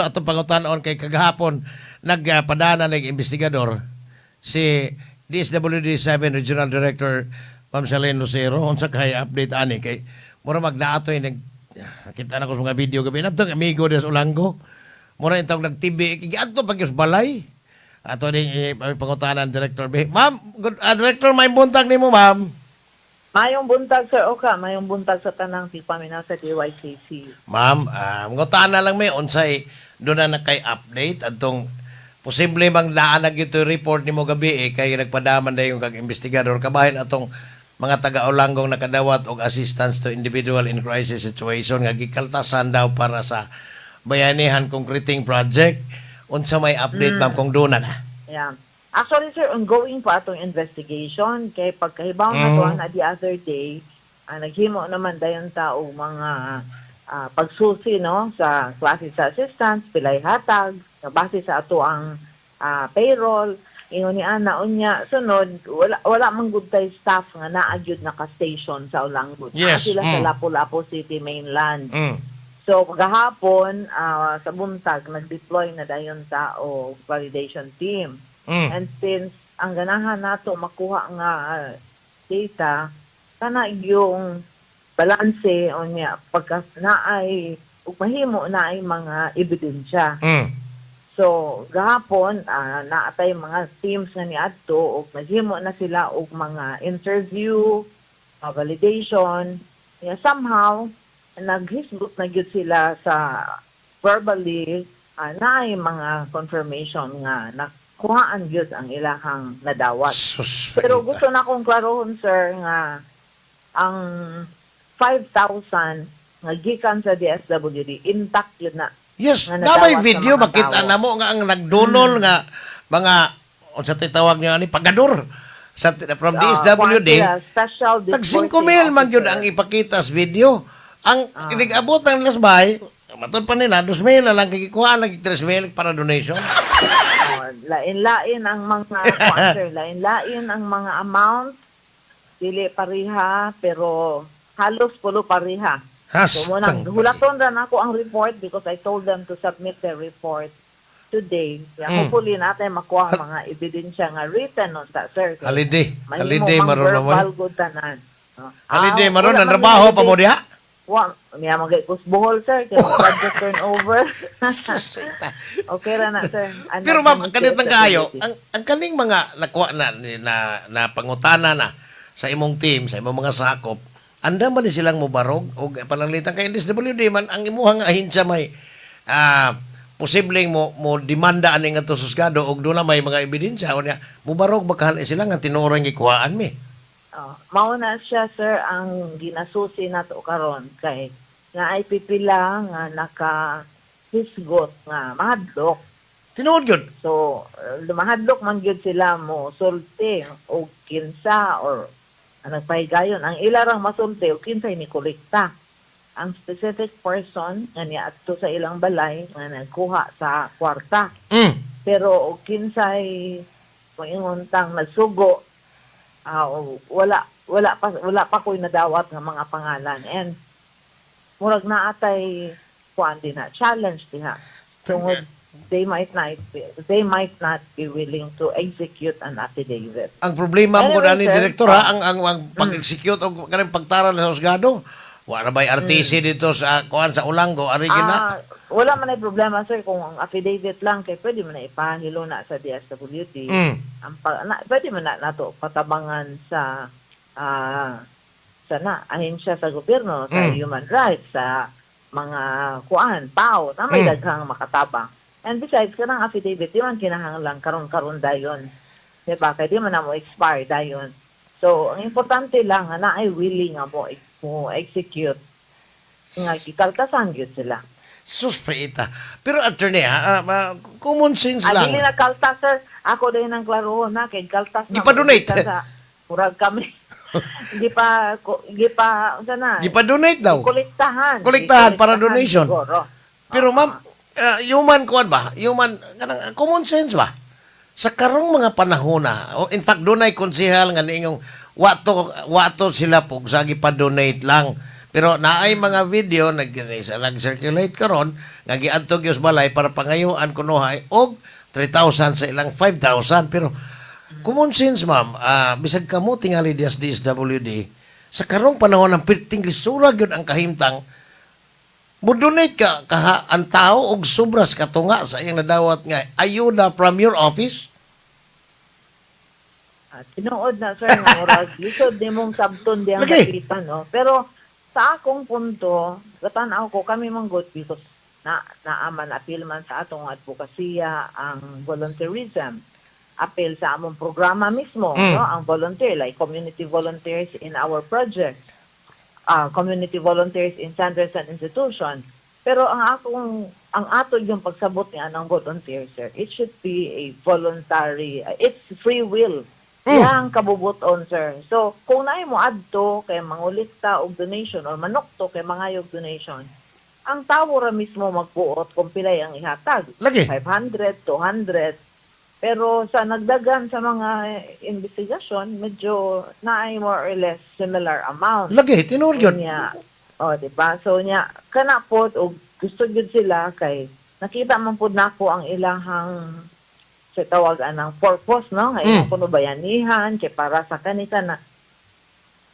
Atong pangutanon kay kagahapon nagpadana ng investigador si DSWD 7 Regional Director Ma'am Celine Lucero. Unsa kay update ani? Kay mura magnaatoy nag kita na ko sa mga video gabi nabtong amigo des Olango, mura intawg nag TV giadto pag balay ato ning pangutanan Director B. Ma'am, good, Director, may buntag nimo, ma'am. Mayong buntag, Sir Oka, mayong buntag sa tanang tigpaminaw sa DYCC. Ma'am, ngutana lang may unsay doon na kay update adtong posible mang daan na gito report nimo gabi eh, kay nagpadaman na yung kag investigador kabahin atong mga taga-Olanggong nakadawat og assistance to individual in crisis situation nga gikaltasan daw para sa Bayanihan Concreting Project. Unsa may update, ma'am, kung doon na? Yeah. Actually, sir, ongoing pa atong investigation kay pagkahibaw na to na the other day, naghimo naman dayon ta og mga pagsusi, no, sa klase sa assistance, pilay hatag, base sa ato ang payroll, ingon ni ana. Unya sunod, wala wala man gud tay staff nga naa gyud naka-station sa Olango. Naa sila sa Lapu-Lapu City mainland. So kagahapon sa buntag, nag-deploy na dayon ta og validation team. And since ang ganahan nato makuha nga data kana yung balanse, unya pagka naay ug mahimo naay mga ebidensya. So gahapon naatay mga teams nga niadto ug naghimo na sila og mga interview, validation. Yeah, somehow naghisgot na gyud sila sa verbally, naay mga confirmation nga nakuhaan gyud ang ilahang nadawat. Sus, Pero paita. Gusto na akong klarohon, sir, nga ang 5,000 nga gikan sa DSWD, intact yun na Yes, nga na may nadawat sa video mga makita tao. Na mo nga ang nagdunol nga mga unsa tay tawag niyo ani, pagador sa from DSWD. Kuan sila, special Tag 5 disbursing mil man gyud officer. ang ipakita sa video. Ang inigabot ng las bahay, matod pa nila, 2 mil na lang kikuha lang 3 mil para donation. Oh, lain-lain ang mga kuan, sir, lain-lain ang mga amount, dili pareha pero halos pulo pareha. So mo nang Hastang hulaton ra nako ang report because I told them to submit their report today. Kaya hopefully natin makuha ang mga ebidensya nga written on that, sir. Kay Holiday, mahimo holiday mang maron naman. verbal gud tanan. Oh. Holiday Ah, maron wala ang man trabaho pa mo holiday. diha. Wa, niya magay kus Bohol, sir, kay project turnover. Okay ra na, sir. Anak Pero ma'am, ng ang kanitang kaayo, DSWD. ang kaning mga nakuha na na, na pangutana na sa imong team, sa imong mga sakop, andam ba ni silang mobarog og pananglitan kay DSWD man ang imuhang ahensya may posibleng mo mo demanda ani nga husgado og doon na may mga ebidensya unya mobarog ba kahan sila nga tinuorang gikuhaan mi? Oh, mao na siya, sir, ang ginasusi nato karon kay nga ay pipila nga naka hisgot nga mahadlok. Tinuod gyud. So, mahadlok man gyud sila mo sulti og kinsa or ang nagpahigayon. Ang ila rang masulti og kinsay ni kolekta. Ang specific person nga niadto sa ilang balay nga nagkuha sa kwarta. Pero og kinsay moingon tang nagsugo, wala wala pa ko'y nadawat nga mga pangalan and murag naatay kuan din na challenge diha tungod they might not be willing to execute an affidavit. Ang problema mo Anyway, ani sir, direktor ha, ang pag-execute og kanang pagtara sa husgado. Wa ra bay RTC dito sa kuan sa Olango, ari gina. Ah, wala man ay problema, sir, kung ang affidavit lang kay pwede man na ipahilo na sa DSWD. Ang pa, na, pwede man na nato patabangan sa sa na ahensya sa gobyerno, sa human rights, sa mga kuan, PAO, na may daghang makatabang. And besides, kanang affidavit, di man kinahanglan karon-karon dayon. Di ba? Kay di man na mo expire dayon. So, ang importante lang nga naay willing nga mo execute nga gikaltasan gyud sila. Sus paita. Pero attorney ha, common sense Ah, lang. dili na kaltas, sir. Ako din ang klaro na kay kaltas na. Gipa-donate. Gikan sa murag kami. Gipa unsa na? Gipa-donate daw. Kolektahan. Kolektahan para Gikolektahan donation. siguro. Pero ma'am, human kuan ba? Human kanang common sense ba? Sa karong mga panahon na, oh, in fact dunay konsehal nga niingong wato wato sila pug sa gipa-donate lang. Pero naay mga video nag-circulate karon nga giadto gyud sa balay para pangayuan kunohay og 3,000 sa ilang 5,000. Pero common sense, ma'am, bisag kamo tingali dias DSWD sa karong panahon ng perting lisura gyud ang kahimtang, mo-donate ka kaha ang tao og sobra sa katunga sa iyang nadawat nga ayuda from your office? Tinuod na, sir, nga murag lisod nimong sabton diyang dapitan, no? Pero sa akong punto, gatan-aw ko, kami man gud, because na naaman appeal man sa atong advokasya ang volunteerism, appeal sa among programa mismo, no, ang volunteer, like community volunteers in our project, community volunteers in centers and institution. Pero ang ato yung pagsabot ni anang volunteer, sir, it should be a voluntary, it's free will. Yang kabubuton, sir. So, kung naay mo adto kay mangolekta og donation or manukto kay mangayog donation, ang tawo ra mismo magbuot kung pilay ang ihatag. 500, 200. Pero sa nagdagan sa mga investigasyon, medyo naay more or less similar amount. Lagi, tinuod yun. Unya, oh, di ba? So nya kana pod og gusto gyud sila kay nakita man pod nako ang ilahang sa tawag anang purpose, no, nga ilang kuno bayanihan kay para sa kanita na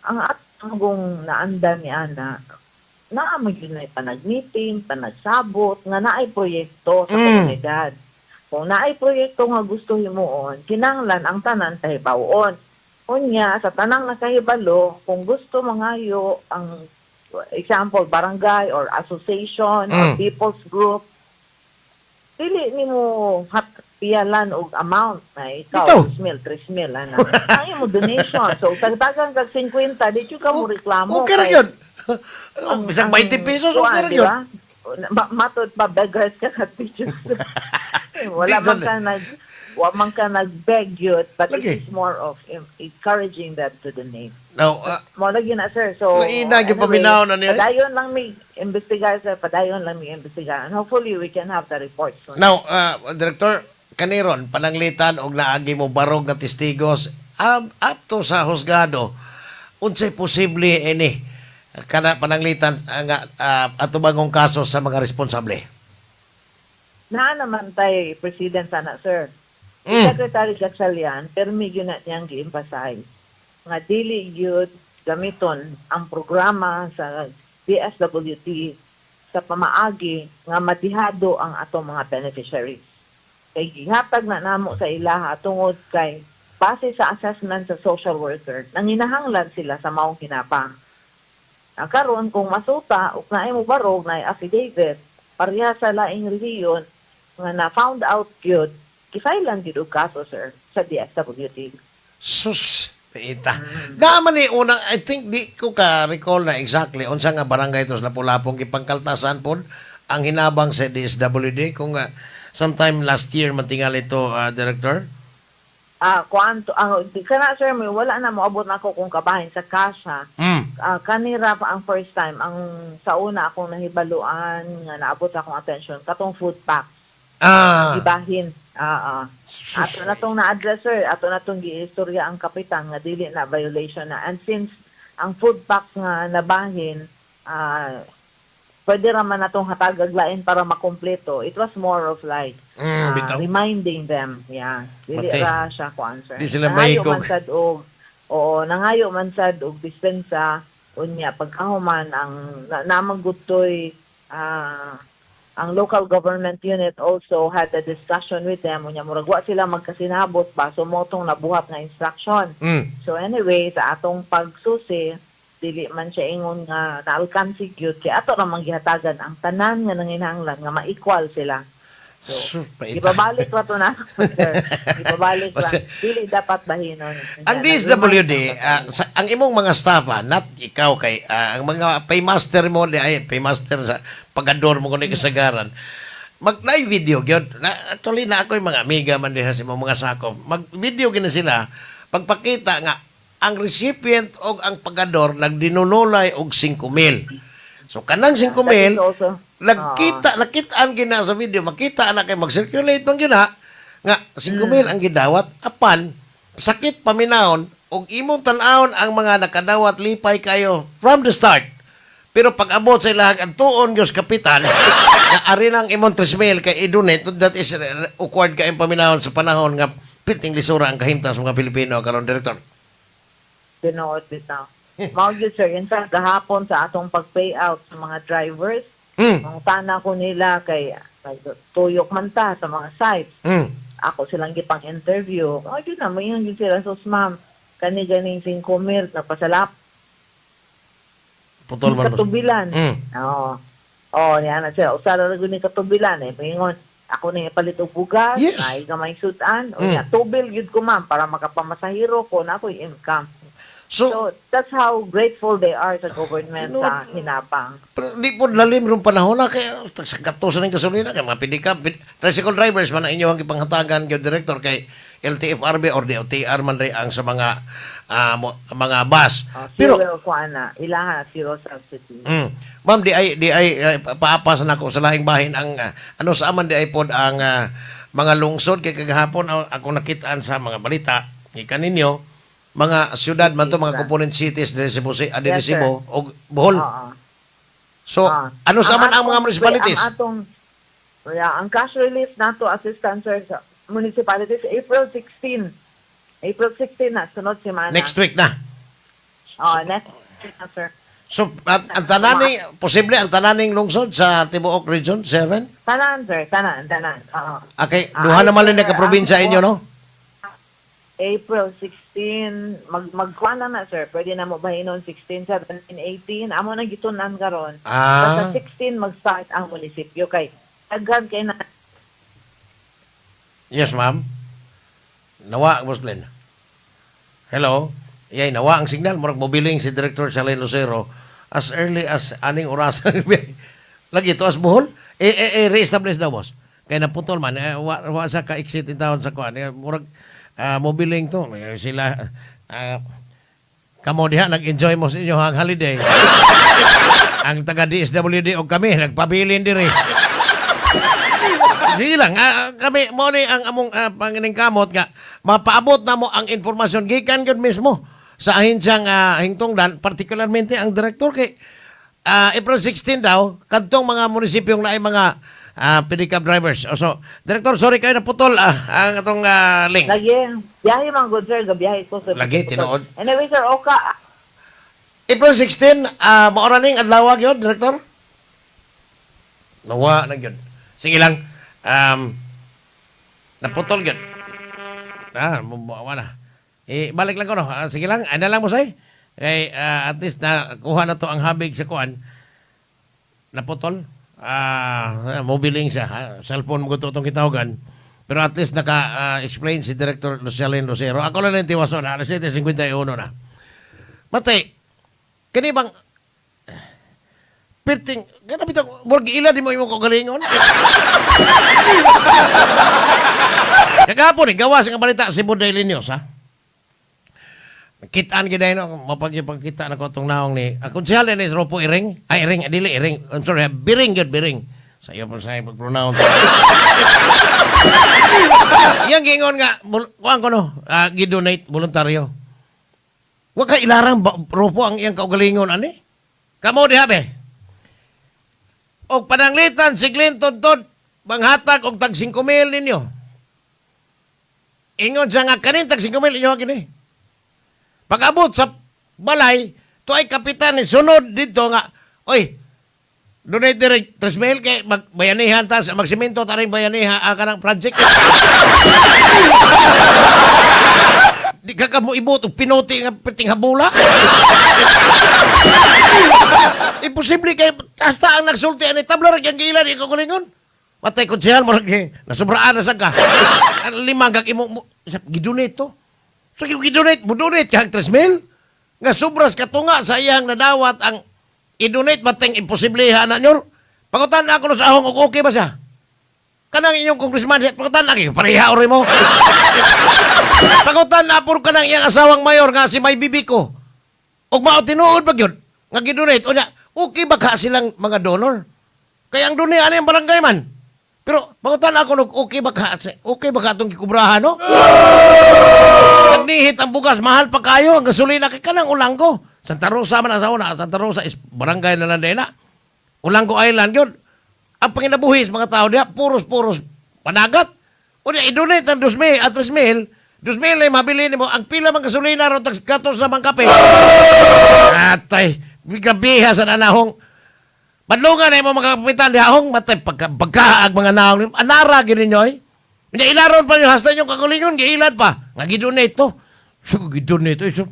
ang atong naanda ni ana naa man gyud na panag-meeting, panagsabot nga naay proyekto sa komunidad. Kung naay proyekto nga gusto himuon, kinahanglan ang tanan kahibawon. Unya, sa tanang nakahibalo, kung gusto mangayo ang example barangay or association or people's group, dili nimo hat piyalan og amount na ikaw 2,000, 3,000 ana. Ay mo donation. So tagtagan kag 50, di jud ka mo reklamo. Okay ra kay yun. Oh, bisag 20 pesos, okay kuan, ra di yun. ba? Matod pa beggars ka ka pictures. Wala man ka nag wa man ka nag-beg yun, but it is more of encouraging them to donate. Now, Mo lagi na, sir. So Laina, gyud paminaw na niya. Padayon lang mi investigar, sir, padayon lang mi investigar. And hopefully we can have the report soon. Now, Director, kaniron, pananglitan og naagi mo barog na testigos, up to sa husgado, unsay posible ini kana pananglitan ang atubangong kaso sa mga responsable? Naa naman tay president sana, sir. Si Secretary Gatchalian, permi gyud na niyang gi-emphasize nga dili gyud gamiton ang programa sa DSWD sa pamaagi nga madihado ang atong mga beneficiaries. Kay gihatag na namo sa ilaha tungod kay base sa assessment sa social worker, nanginahanglan sila sa maong hinabang. Ang karon kung masuta ug naay mo barog na affidavit pareha sa laing rehiyon nga na found out gyud, gi-file-an gyud og kaso, sir, sa DSWD. Sus, ita. Naman ni una, I think di ko ka recall na exactly unsa nga barangay ito sa Lapu-Lapong gipangkaltasan pod ang hinabang sa DSWD kung sometime last year man tingali ito, Director. Kuanto ang kana, sir, may wala na moabot na ako kung kabahin sa kasha. Kanira pa ang first time ang sa una akong nahibaluan nga naabot akong attention katong food pack gibahin. Sus. Ato na tong na-address, sir, ato na tong giistorya ang kapitan nga dili na violation na. And since ang food pack nga nabahin, pwede raman natong hatagag lain para makumpleto. It was more of like Bitaw. reminding them. Yeah. Dili Matay. ra siya kuan, sir. Di sila Nangayo mahigog. man sad og, oo, nangayo man sad og dispensa. Unya pagkahuman ang namang gudtoy ang local government unit also had a discussion with them. Unya murag wa sila magkasinabot ba, so mao tong nabuhat nga instruction. So anyway, sa atong pagsusi, dili man siya ingon nga naalkansi gyud kay ato ramang gihatagan ang tanan nga nanginahanglan nga ma-equal sila. So, Sus, paita. ibabalik ra to na, sir. Ibabalik ra. Dili dapat bahinon. Ang DSWD, ang imong mga staff, not ikaw kay, ang mga paymaster mo, di, ay, paymaster sa pagador mo kuno kasagaran. Mag na video gyud. Na, actually na ako yung mga amiga man diha sa imong mga sakop. Mag video gina sila pagpakita nga ang recipient og ang pagador nagdinunulay og 5,000. So kanang 5,000 That is also, nagkita nakitaan gina sa video, makita na kay mag-circulate man gyud nga 5,000 ang gidawat, apan sakit paminawon og imong tan-awon ang mga nakadawat, lipay kayo from the start. Pero pag abot sa ilang ang tuon gyud kapitan, nga ari nang imong 3 mil kay i-donate, that is awkward kay paminawon sa panahon nga pirting lisura ang kahimtang sa mga Pilipino karon, Director. Tinuod bitaw. Mao gyud, sir, in fact, gahapon sa atong pag-pay out sa mga drivers, ang tana ko nila kay tuyok man ta sa mga sites. Ako silang gipang interview. Oh, yun na, may yun sila. So, ma'am, kani ganing 5 mil na pasalap Putol man, boss. Katubilan. Oo. Oh, niya na siya. Usa ra ni katubilan eh. Maingon, ako na ipalit og bugas, ay gamay sudan, o nya tubil gyud ko, ma'am, para makapamasahiro ko na ako'y income. So, So, that's how grateful they are sa government Tinuod. sa hinabang. Pero di po lalim rong panahon na kay sa katusan ng gasolina kay mga pedicab, tricycle drivers man ang inyong gipanghatagan gyud, Director, kay LTFRB or DOTR man rin ang sa mga mga bus. Pero, Pero fuel ko ana, ilaha zero subsidy. Ma'am, di ay paapas na ako sa laing bahin ang ano sa aman di ay pod ang mga lungsod kay kagahapon ako nakitaan sa mga balita gikan ninyo mga syudad man to, mga component cities diri sa Cebu, diri Yes, sir. Cebu og Bohol. Oo. So, ano sa man ang mga municipalities? Ang atong, yeah, ang cash relief nato assistance, sir, sa municipalities April 16. April 16 na sunod semana. Next week na. Oh, next week na, sir. So, at, ang tananing, posible ang tananing lungsod sa tibuok Region 7? Tanan, sir, tanan, tanan. Oo. Okay, Ah, duha naman sir, lang ka probinsya inyo, no? April 16, magkuan na na, sir. Pwede na mo bahinon 16, 17, 18. Amo na gitun-an karon. Basta 16 mag-start ang munisipyo kay daghan kay na. Yes, ma'am. Nawa, Boss Glenn. Hello? Yay, nawa ang signal. Murag mobiling si Director Charlene Lucero as early as aning oras. Lagi, to as Bohol. Eh, re-establish daw, boss. Kaya naputol man. Eh, wa sa ka-exit in town sa kuan. Eh, murag mobiling to. Eh, sila, kamo diha, nag-enjoy mo sa inyo ang holiday. Ang taga DSWD o kami, nagpabilin diri. Sige lang, kami mo ni ang among panginingkamot nga mapaabot na mo ang impormasyon gikan gyud mismo sa ahensyang hingtungdan, particularmente ang direktor kay April 16 daw kadtong mga munisipyong naay mga pedicab drivers. O, so, Director, sorry kayo naputol ang atong link. Lagi, biyahe man good, sir, gabiyahe ko, sir. Lagi, tinuod. Anyway, sir, okay. April 16, maora ning adlaw gyud, Director? Nawa na gyud. Sige lang. Naputol gyud. Wa na. Eh, balik lang ko, no. Sige lang, ana lang mo say. Kay at least na kuha na to ang habig sa kuan. Naputol. Mobiling siya. Cellphone mo ko itong kitawagan. Pero at least naka-explain si Director Lucialene Lucero. Ako lang yung tiwason. Alas 7:51 na. Matay, kani bang perting kana bitaw murag ila di mo imong kaugalingon. Kagapon eh, gawas ang balita sa Cebu Daily News, ha. Kitaan gid no, mapagipagkita na ko itong naong ni ang konsehal ni Ropo Iring, ay Iring, dili Iring, I'm sorry, Biring gyud, Biring. Sa iyo po sa pag-pronounce. Yang gingon nga, kuan ko no, gi-donate voluntaryo. Wa ka ilarang ba, Ropo ang iyang kaugalingon ani. Kamo diha be. Og pananglitan si Clinton Tod manghatag og tag 5,000 ninyo. Ingon siya nga kanin tag 5,000 inyo kini. Pag-abot sa balay, to ay kapitan ni sunod dito nga, oy, donate direct 3 mil kay magbayanihan ta magsimento ta ring bayanihan kanang project. Di ka mo ibot og pinuti nga piting habula. Imposible kay hasta ang nagsulti ani tabla ra kang giila di ko kulingon. Matay konsehal mo lagi nasubraan na sad ka. Ang limang kag imo mo, gidonate to. So gidonate, mo donate kag 3 mil. Nga sobras katunga sa iyang nadawat ang i-donate mateng imposible na nyor. Pangutan ako no sa ahong og okay ba siya? Kanang inyong congressman, pangutan lagi pareha ori mo. Pangutan na puro kanang iyang asawang mayor nga si May Bibico. Og mao tinuod ba gyud nga gidonate unya okay ba ka silang mga donor? Kaya ang donate ani ang barangay man. Pero pangutan ako nog okay ba ka atong gikubrahan no? Nagnihit ang bugas, mahal pa kayo ang gasolina kay kanang ulang ko. Santa Rosa man ang sa una. Santa Rosa is barangay na lang din na. Olango Island yun. Ang panginabuhi sa mga tao diha, puros-puros panagat. Unya, i-donate ang 2,000 at 3,000, 2,000 ay mabili nimo ang pila man gasolina ron tag 14 na mang kape. Atay, gabiha sa nanahong. Badlungan na imo mga kapitan diha hong matay pagka, pagkaag mga naong. Anara gid ninyo eh. Unya ilaron pa ninyo hasta inyong kaugalingon giilad pa. Nga gi-donate to. So gi-donate to. So,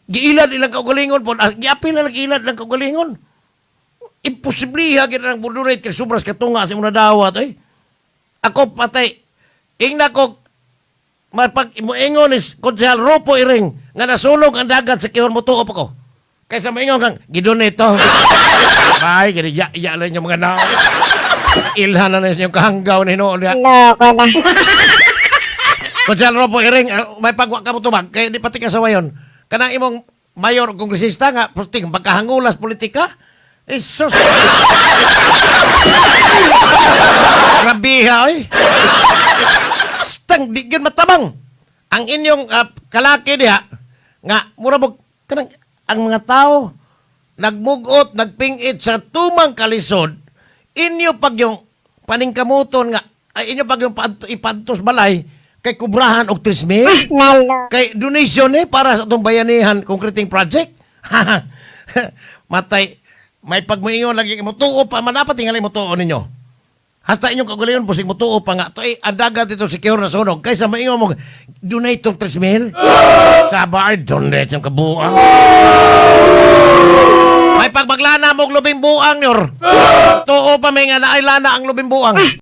giilad ilang kaugalingon po. Ah, giapil na lang giilad lang kaugalingon. Imposible ha gid nang mo-donate kay sobras katunga sa imong nadawat eh. Ako patay. Ingna ko mapag moingon is Konsehal Rupo Iring nga nasunog ang dagat sa Sikihor, motuo pa ko. Kaysa moingon kang gidonate to. Bay, gini ya ya lang yung mga nao. Ilhan na na yung kahanggaw ni noon diha. Loko na. Konsehal Rupo Iring, may pagwa ka mo tubag kay di pati ka sa wayon. Kanang imong mayor o kongresista nga puting pagkahangulas politika. Eh, sus. Grabiha, oy. Stang, di gyud matabang. Ang inyong kalaki diha, nga, mura mo, kanang, ang mga tao, nagmugot, nagpingit sa tumang kalisod, inyo pag yung paningkamuton nga, ay, inyo pag yung ipantos balay, kay kubrahan og 3,000. Nalo. Kay donation eh para sa atong bayanihan concreting project. Matay, may pagmuingon lagi mo tuo pa man dapat tingali mo tuo ninyo. Hasta inyong kagalingon pusing mo tuo pa nga to eh, ang dagat ito si Kihor na sunog kaysa maingon mo donate tong 3,000. Saba ay donate yung kabuang. May pagbaglana mo og lubing buang nyor. Tuo pa may nga naay lana ang lubing buang.